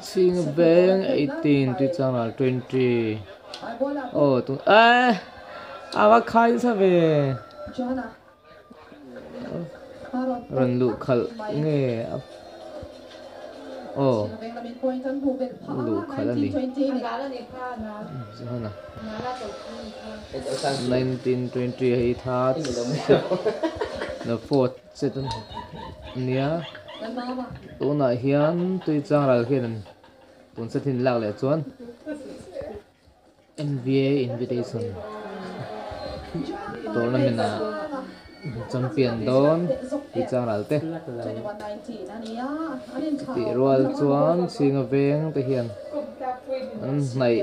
Chhing veng 18 Tuichangral 20 aw tun eh a va khai nasa ve rawn luh khalh nge a aw luh khalh a ni Johana 19 20 hei third set the fourth set a nia tunah hian tui chang ral hian an tun set hi an lak leh chuan M_V_A invitation tournament ah champion dawn tui chang ral te tih rual chuan chhinga veng te hian an hnaih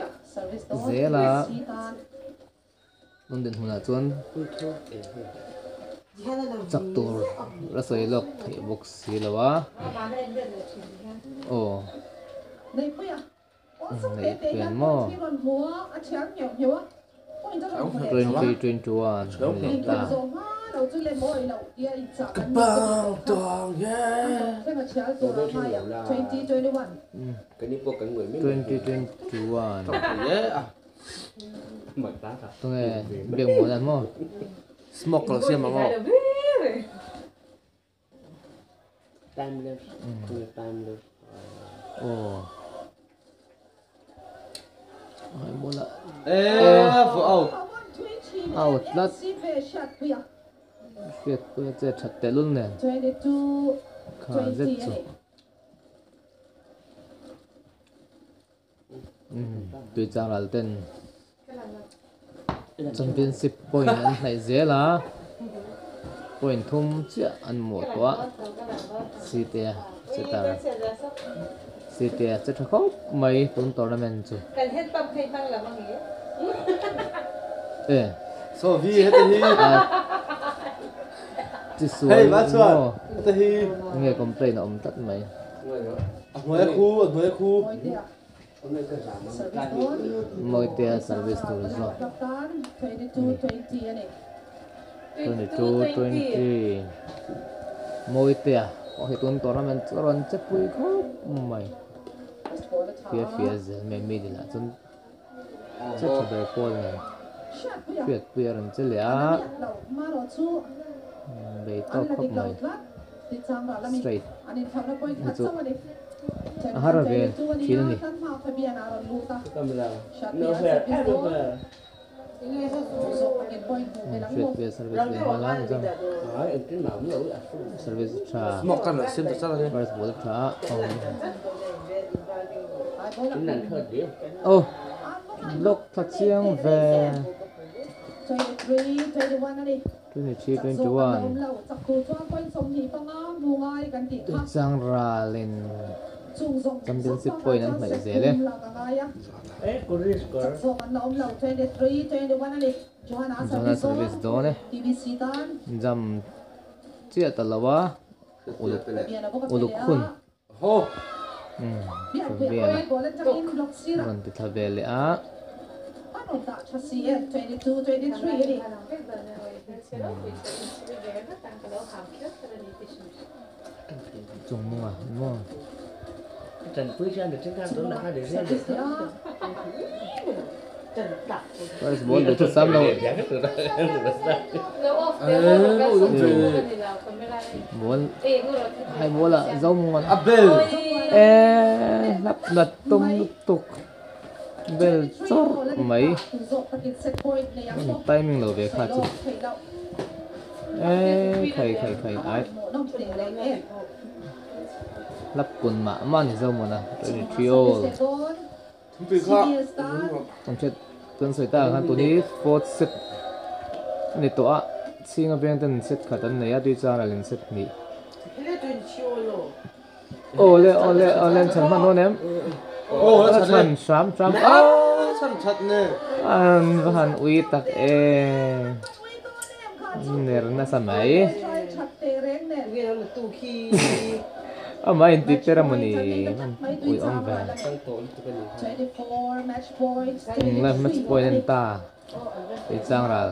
zel a. Tun dinhmunah chuan chak tur la sawi lawk theih bawk si lo a, aw neih pian maw 2021 a ni leh ta. 2021. Tunge biak maw dan maw? Smoke lo siam ang aw. Time lapse. Tunge time lapse. Aw. Ai bola. Eh, fu out. Out tlat. Hriat pui a che that tehlul nen. Kha zet chu. Tui chang ral ten championship point an hnaih zel a point thum chiah an hmuh tawh a cite a setter cite a che tha khawp mai tun tournament chu e so vi heti hi chi sual maw heti hi nge complaint a awm tlat mai. A hnuai a khu, a hnuai a khu. Mawitea service tur zawk a ni. 22 20 Mawitea pawh hi tun tournament chu a rawn che pui khawp mai. Fia fia zel mai mi dil ah chuan che tha ber pawl nen hriatpui a rawn che leh a bei tawk khawp mai. Straight hi chu a har ve thin a ni. Hriatpuia service ve nghal a chuan service tha first ball tha aw block tha chiang ve. 23 21 Tuichang ralin championship point an hnaih zel e. Johana service dawn e. Jam chiah ta lo a uluk uluk hun. Fabian a rawn ti thla ve leh a. Chung mawng a maw. First ball duh thut sam lo. Ball hai ball ah zo mawng A bel. E hlap nat tum lutuk bel chawr mai. Timing lo ve kha chu. E khai khai khai ai. Lap kun mah mah ni zo mawna 23 all. Kan hriat kan sawi tak ang khan tuni fourth set a ni tawh a, chhinga veng ten set khat an nei a, tui chang ral in set hnih. Aw le aw le aw le an chhan hman dawn em? Aw a chhan hram hram a chhan that ne. An va han ui tak e. Ner nasa mai. Amah inti ber a mawni ui awm ve. Engla match point a ni ta tih chang ral.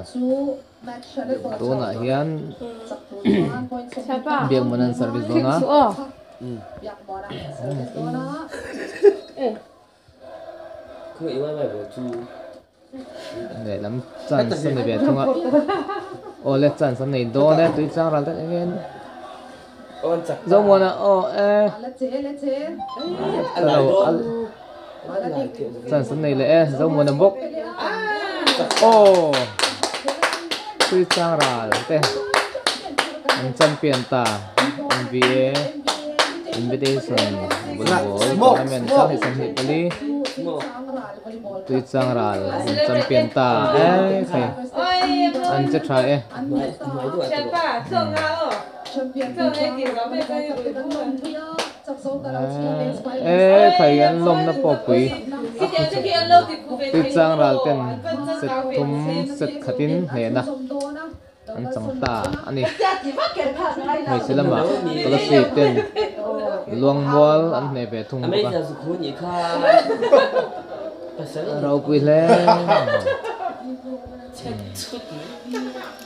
Tunah hian Biakmuan an service dawn a. Lehlam chance a ni ve thung a awle chance an nei dawn e tui chang ral tak engin Zomuana aw e chance an nei leh e Zomuana bawk aw tui chang ral te an champion ta N_B_A invitation volleyball tournament 2024 tui chang ral an champion ta e khai an che tha e. E khai an lawmna pawh pui tui chang ral ten set thum set khatin hnehna an chang ta a ni. Hmeichhe lamah Kolasib ten Luangmual an hneh ve thung bawk a. A ropui hle mai.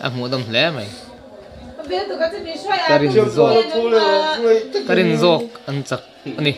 A hmuhnawm hle mai. Ka rin zawk ka rin zawk an chak a ni.